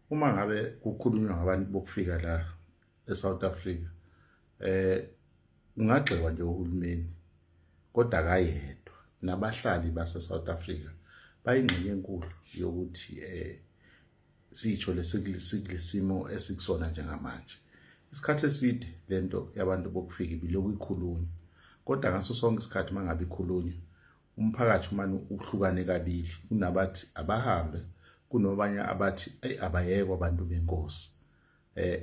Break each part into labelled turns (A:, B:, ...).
A: Uma ngabe kukhulunywa ngabantu bokufika la eSouth Africa, kungagxekwa nje uhulumeni, kodwa akayedwa. Nabahlali base-South Africa bayingxenye enkulu yokuthi sitsho lesikulesimo esikusona njengamanje. Isikhathi eside lento yabantu bokufika ibilokhu ikhulunywa, kodwa ngaso sonke isikhathi mangabe ikhulunywa umphakathi umane uhlukane kabili. Kunabathi abahambe, kunobanye abathi eyi abayekwa abantu benkosi.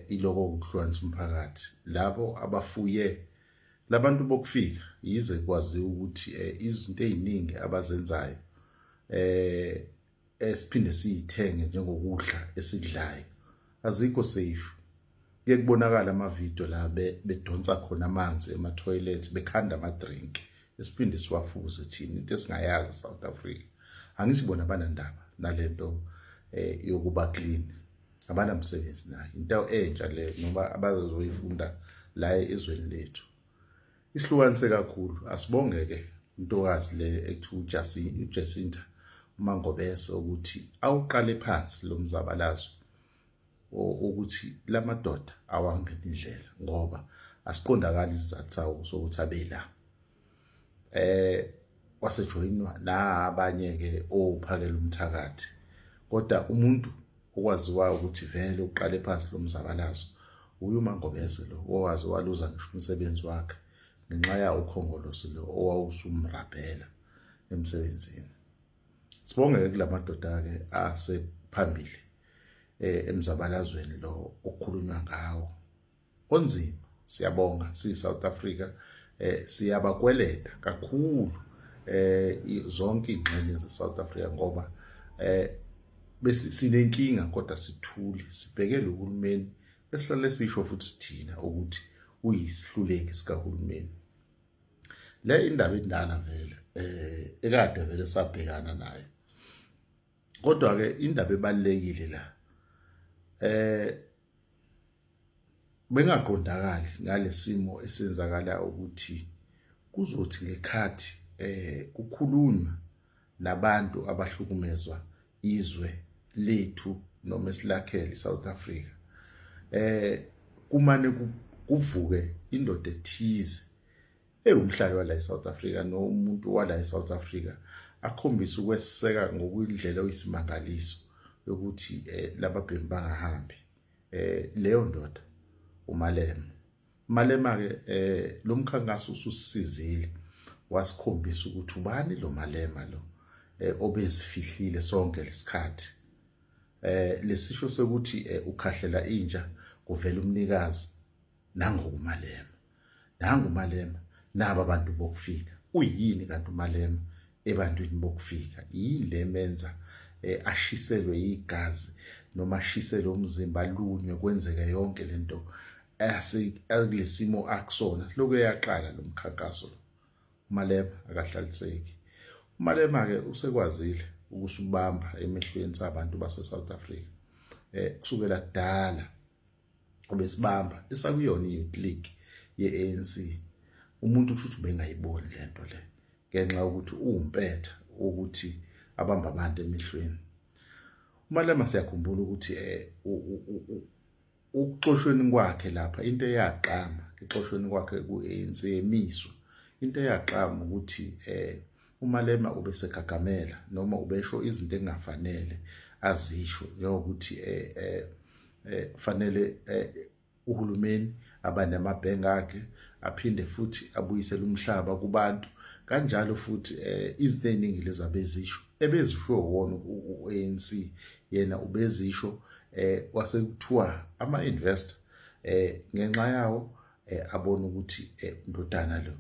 A: Iloko ukuhlukanisa umphakathi. Labo abafuye labantu bokufika, yize kwaziwa ukuthi izinto eziningi abazenzayo esiphinde siyithenge njengokudla esikudlayo azikho safe. Kuye kubonakala amavidiyo la bedonsa khona amanzi ema-toilet, bekhanda ama-drink esiphinde siwafuze thina, into esingayazi eSouth Africa. Angithi bona banandaba nalento yokuba clean, abanamsebenzi nayo, into entsha le noma abazoyifunda la ezweni lethu. Isihlukanise kakhulu. Asibongeke intokazi le ekuthiwa uJacinta uMangobese ukuthi awuqale phansi lo mzabalazo ukuthi lamadoda awangena indlela, ngoba asiqondakali isizathu sawo sokuthi abe la. Wasejoyinwa nabanye ke ophakela umthakathi, kodwa umuntu okwaziwayo ukuthi vele uqale phansi lo mzabalazo uye uMangobese lo, owazi waluza ngisho umsebenzi wakhe ngenxa yawo ukhongolose lo owawusumrabhela emsebenzini. Sibongeke kulamadoda ke asephambili emzabalazweni lo okukhulunywa ngawo onzima. Siyabonga si South Africa, siyabakweleta kakhulu zonke ingxenye ze South Africa, ngoba bese sinenkinga kodwa sithule sibhekele uhulumeni esihlale sisho futhi thina ukuthi uyisihluleki sikahulumeni. Le indaba indala vele, ekade vele sabhekana nayo, kodwa ke indaba ebalekile la bengaqondakali ngalesimo esenzakala ukuthi kuzothi ngekhathi kukhulunywa nabantu abahlukumezwa izwe lethu noma esilakhele iSouth Africa, kumane kuvuke indoda ethize ewumhlali wala eSouth Africa nomuntu wala eSouth Africa akhombise ukweseka ngokuyindlela oyisimangaliso yokuthi lababhemi bangahambi. Leyo ndoda uMalema. Malema ke lo mkhankaso ususizile wasikhombisa ukuthi ubani lo Malema lo obezifihlile sonke lesikhathi. Lesisho sokuthi ukhahlela inja kuvela umnikazi, nangu uMalema, nangu uMalema, naba abantu bokufika. Uyini kanti uMalema ebantwini bokufika? Yini le menza ashiselwe igazi noma ashiselwe umzimba, alunywe, kwenzeke yonke lento akulesimo akusona? Lokho eyaqala lo mkhankaso lo, uMalema akahlaliseki. uMalema ke usekwazile ukusubamba emehlweni sabantu base South Africa. Kusukela kudala obesibamba esakuyona i-Youth League ye-ANC, umuntu kusho ukuthi ubengayiboni lento le ngenxa yokuthi uwumpetha ukuthi abamba abantu emehlweni. uMalema siyakhumbula ukuthi ukuxoshweni kwakhe lapha, into eyaqama exoshweni kwakhe ku-ANC emiswa, into eyaqama ukuthi uMalema ubesegagamela noma ubesho izinto engafanele azisho, njengokuthi fanele uhulumeni abanamabhenki akhe aphinde futhi abuyisele umhlaba kubantu, kanjalo futhi izinto eziningi lezi abezisho ebezisho wona u-ANC, yena ubezisho. Kwasekuthiwa ama-investor ngenxa yawo abona ukuthi ndodana lo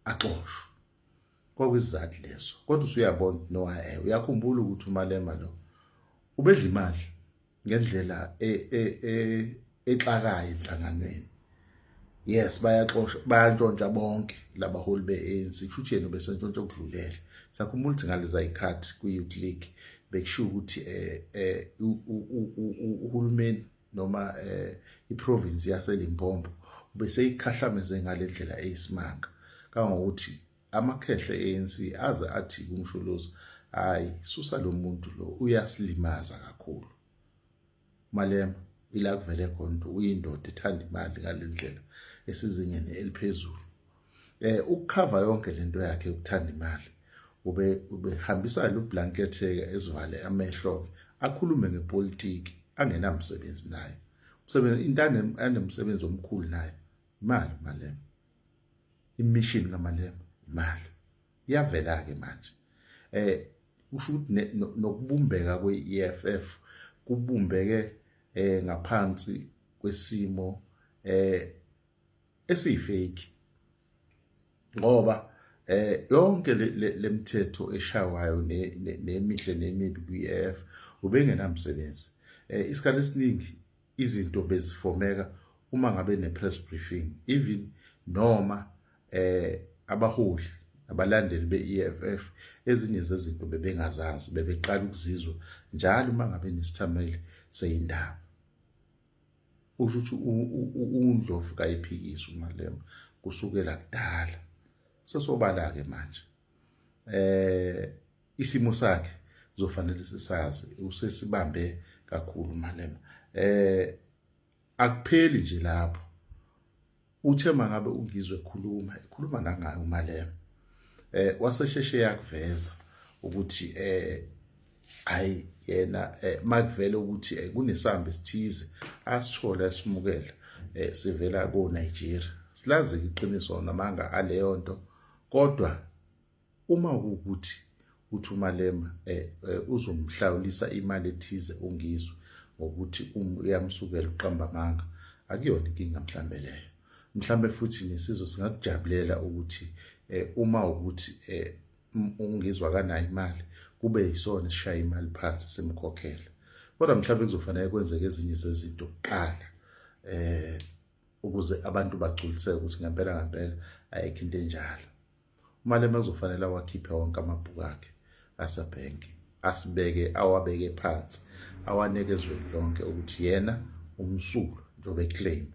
A: axoshwe, kwakuyisizathu leso. Kodwa usuyabona no, uyakhumbula ukuthi uMalema lo ubedla imali ngendlela exakayo enhlanganweni. Yes, bayaxosha, bayantshontsha bonke labaholi be-ANC, kusho ukuthi yena ubesentshontsha okudlulele. Sakhumbula ukuthi ngaleza zikhathi kwi-Youth League bekushiwo ukuthi uhulumeni noma iprovince yaseLimpopo ubeseyikhahlameze ngalendlela eyisimanga, kangokuthi amakhehle e-ANC aze athi kuMsholozi, hayi, susa lo muntu lo, uyasilimaza kakhulu. Malema ila kuvele khona ukuthi uyindoda ethanda imali ngalendlela esizingeni eliphezulu. Ukukhava yonke lento yakhe yokuthanda imali, ube ubehambisa lo blanket ezivale amehlo, akhulume ngepolitiki angenamsebenzi nayo. Umsebenzi into anemsebenzi omkhulu nayo imali. Malema, imission kaMalema imali. Iyavela ke manje, kusho ukuthi nokubumbeka kwe-EFF kubumbeke ngaphansi kwesimo esiyifake, ngoba yonke lemithetho eshawayo nemihle nemibi kwi-EFF ubengenamsebenzi. Isikhathi esiningi izinto bezifomeka uma ngabe ne-press briefing, even noma abaholi abalandeli be-EFF ezinye zezinto bebengazazi, bebeqala ukuzizwa njalo uma ngabe nesithameli seyindaba. Usho ukuthi uNdlovu kayiphikisi uMalema kusukela kudala. Sesobala ke manje isimo sakhe kuzofanele sisazi, usesibambe kakhulu uMalema. Akupheli nje lapho, uthe mangabe ungizwe ekhuluma, ekhuluma nangayo uMalema, wasesheshe yakuveza ukuthi hayi yena, makuvele ukuthi kunesambi esithize asithola esimukela sivela ko Nigeria, silazi iqiniso namanga aleyo nto. Kodwa uma ukuthi uthi uMalema uzomhlawulisa imali ethize ungizwe ngokuthi uyamsukela, uqamba amanga, akuyona inkinga mhlambe leyo. Mhlambe futhi nesizwe singakujabulela ukuthi uma ukuthi ungizwa kanayo imali, kube yisona esishaya imali phansi simkhokhela. Kodwa mhlawumbe kuzofanele kwenzeke ezinye zezinto kuqala ukuze abantu bagculiseke ukuthi ngempela ngempela ayikho into enjalo. uMalema kuzofanele awakhiphe wonke amabhuku akhe asebhenki, asibeke, awabeke phansi, awaneke ezweni lonke ukuthi yena umsulwa njengoba eclaim,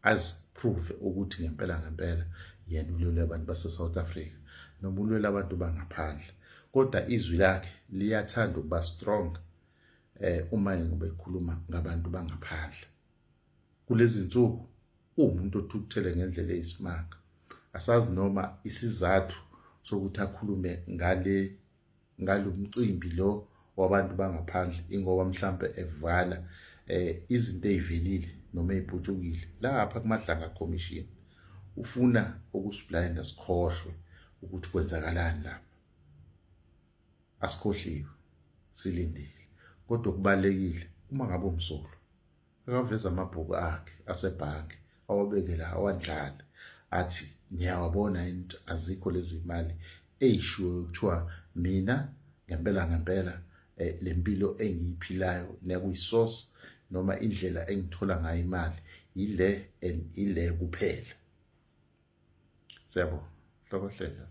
A: aziprove ukuthi ngempela ngempela yena ulwela abantu base-South Africa noma ulwela abantu bangaphandle. Kodwa izwi lakhe liyathanda ukuba strong uma ngoba ekhuluma ngabantu bangaphandle. Kulezi nsuku uwumuntu othukuthele ngendlela eyisimanga. Asazi noma isizathu sokuthi akhulume ngalomcimbi lo wabantu bangaphandle ingoba mhlambe evala izinto ezivelile noma eziputshukile lapha kuMadlanga Commission, ufuna ukusiblinda sikhohlwe ukuthi kwenzakalani lapha. Asikhohliwe, silindile. Kodwa kubalekile uma ngabe umsolwa akaveza amabhuku akhe asebhange, awabeke la, awandlale, athi ngiyawabona into azikho lezi imali eyishiwo kuthiwa mina ngempela ngempela lempilo engiyiphilayo nekuyisource noma indlela engithola ngayo imali ile and ile kuphela. Siyabonga, hlokohleka.